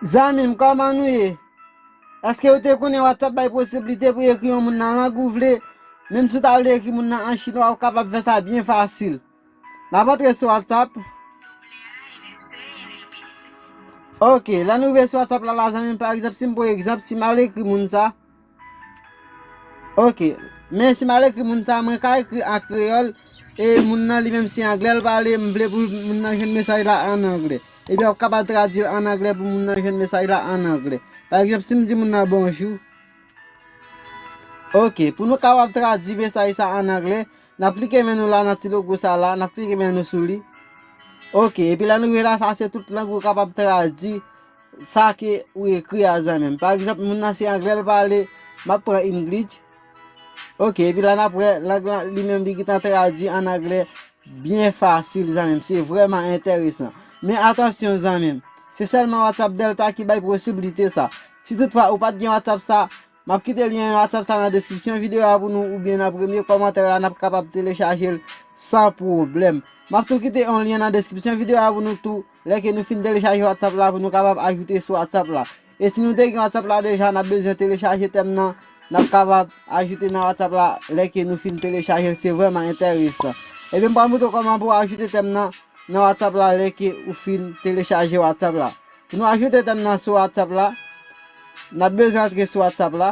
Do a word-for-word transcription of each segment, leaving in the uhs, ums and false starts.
Zanmi m, kòman nou ye? Èske ou te konnen WhatsApp bay posiblite pou ekri yon moun nan lang ou vle? Menm si w ta vle ekri moun nan an chinwa, ou kapab fè sa byen fasil. N ap antre sou WhatsApp. Ok, lè nou rive sou WhatsApp la, la zanmi m, pa egzanp, si m pran egzanp, si m al ekri moun sa, Ok, men si m al ekri moun sa, mwen ka ekri an kreyòl, e moun nan li menm se anglè l pale, m vle pou moun nan jwenn mesaj la an anglè. Ebyen, w ap kapab tradui l an anglè pou moun nan jwenn mesaj la an anglè. Pa egzanp, si m di moun nan bonjou. Ok, pou nou kapab tradui mesaj sa an anglè, n ap klike men nou la nan ti logo sa la, n ap klike men nou sou li. Ok, epi lè nou rive la, sa se tout lang ou kapab tradui sa ke ou ekri a zanmi m. Pa egzanp, moun nan se anglè l pale, m ap pran English. Ok, epi la n ap wè lang lan li menm li gentan tradui an anglè byen fasil zanmi m. Se vrèman enteresan. Men atansyon zanmi m, se sèlman WhatsApp Delta ki bay posiblite sa. Si toutfwa ou pa t gen WhatsApp sa, m ap kite lyen WhatsApp sa nan deskripsyon videyo a pou nou oubyen nan premye kòmantè la, n ap kapab telechaje l san pwoblèm. M ap tou kite yon lyen nan deskripsyon videyo a pou nou tou, lè ke nou fin telechaje WhatsApp la, pou nou kapab ajoute sou WhatsApp la. E si nou te gen WhatsApp la deja, n ap bezwen telechaje tèm nan, n ap kapab ajoute nan WhatsApp la, lè ke nou fin telechaje l, se vrèman enteresan. Ebyen, m pral montre w kòman pou w ajoute tèm nan nan WhatsApp la, lè ke ou fin telechaje WhatsApp la. Pou nou ajoute tèm nan sou WhatsApp la, n ap bezwen antre sou WhatsApp la.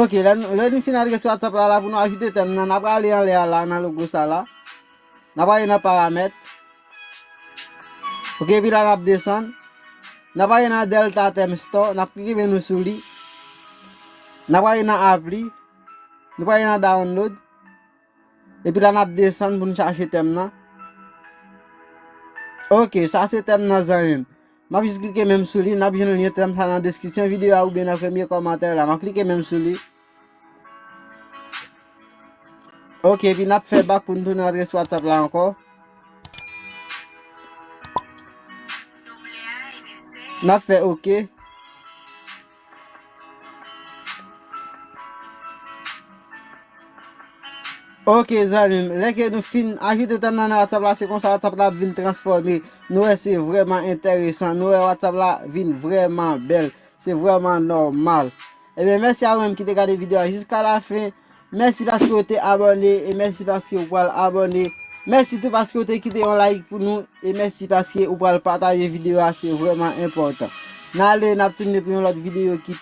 Ok, lè nou, lè nou fin antre sou WhatsApp la, la pou nou ajoute tèm nan, n ap ale anlè a la, nan logo sa la. N ap ale nan paramèt. Ok, epi la n ap desann. N ap ale nan Delta Theme Store, n ap klike men nou sou li. N ap ale nan apli. Nou prale nan download. Epi la n ap desann pou n chache tèm nan. Ok, sa se tèm nan zanmi m. M ap jis klike menm sou li, n ap jwenn lyen tèm sa nan deskripsyon videyo a oubyen nan premye kòmantè la. M ap klike menm sou li. Ok, epi n ap fè bak pou n tounen antre sou WhatsApp la ankò. N ap fè ok. Ok, zanmi m, lè ke nou fin ajoute tèm nan nan WhatsApp la, se konsa WhatsApp la ap vin transfòme. Nou wè se vrèman enteresan. Nou wè WhatsApp la vin vrèman bèl. Se vrèman nòmal. Ebyen, mèsi a ou menm ki te gade videyo a jiska lafen. Mèsi paske ou te abòne e mèsi paske ou pral abòne. Mèsi tou paske ou te kite yon like pou nou e mèsi paske ou pral pataje videyo a, se vrèman enpòtan. N ale, n ap tounen pou yon lòt videyo ki